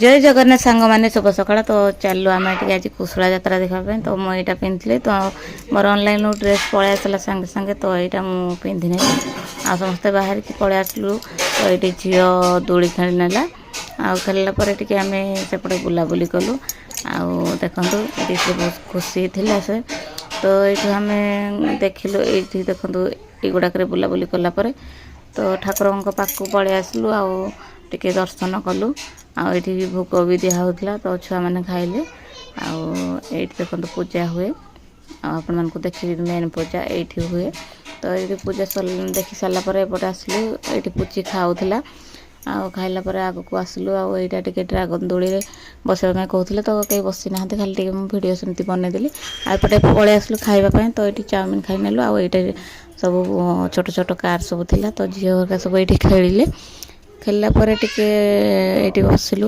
ଜୟ ଜଗନ୍ନାଥ ସାଙ୍ଗମାନେ, ଶୁଭ ସକାଳ। ତ ଚାଲୁ ଆମେ ଟିକେ ଆଜି କୁଶଳା ଯାତ୍ରା ଦେଖିବା ପାଇଁ। ତ ମୁଁ ଏଇଟା ପିନ୍ଧିଥିଲି। ତ ମୋର ଅନଲାଇନ୍ରୁ ଡ୍ରେସ୍ ପଳେଇ ଆସିଲା ସାଙ୍ଗେ ସାଙ୍ଗେ, ତ ଏଇଟା ମୁଁ ପିନ୍ଧିନେଲି। ଆଉ ସମସ୍ତେ ବାହାରିକି ପଳେଇ ଆସିଲୁ। ତ ଏଇଠି ଝିଅ ଦୋଳି ଖେଳି ନେଲା। ଆଉ ଖେଳିଲା ପରେ ଟିକେ ଆମେ ସେପଟେ ବୁଲାବୁଲି କଲୁ। ଆଉ ଦେଖନ୍ତୁ, ଏଇଠି ସେ ବହୁତ ଖୁସି ଥିଲା ସେ। ତ ଏଇଠୁ ଆମେ ଦେଖିଲୁ, ଏଇଠି ଦେଖନ୍ତୁ, ଏଇଗୁଡ଼ାକରେ ବୁଲାବୁଲି କଲା ପରେ ତ ଠାକୁରଙ୍କ ପାଖକୁ ପଳେଇ ଆସିଲୁ ଆଉ ଟିକେ ଦର୍ଶନ କଲୁ। ଆଉ ଏଇଠି ଭୋଗ ବି ଦିଆ ହେଉଥିଲା, ତ ଛୁଆମାନେ ଖାଇଲେ। ଆଉ ଏଇଠି ଦେଖନ୍ତୁ, ପୂଜା ହୁଏ। ଆଉ ଆପଣମାନଙ୍କୁ ଦେଖିବି, ମେନ୍ ପୂଜା ଏଇଠି ହୁଏ। ତ ଏଇଠି ପୂଜା ଦେଖି ସାରିଲା ପରେ ଏପଟେ ଆସିଲୁ। ଏଇଠି ପୁଚି ଖାଉଥିଲା। ଆଉ ଖାଇଲା ପରେ ଆଗକୁ ଆସିଲୁ। ଆଉ ଏଇଟା ଟିକେ ଡ୍ରାଗନ୍ ଦୋଳିରେ ବସିବା ପାଇଁ କହୁଥିଲେ, ତ କେହି ବସିନାହାନ୍ତି, ଖାଲି ଟିକେ ମୁଁ ଭିଡ଼ିଓ ସେମିତି ବନେଇଦେଲି। ଆଉ ଏପଟେ ପଳେଇ ଆସିଲୁ ଖାଇବା ପାଇଁ। ତ ଏଇଠି ଚାଉମିନ୍ ଖାଇ ନେଲୁ। ଆଉ ଏଇଟା ସବୁ ଛୋଟ ଛୋଟ କାର୍ ସବୁ ଥିଲା, ତ ଝିଅ ହେରିକା ସବୁ ଏଇଠି ଖେଳିଲେ। ଖେଳିଲା ପରେ ଟିକେ ଏଇଠି ବସିଲୁ।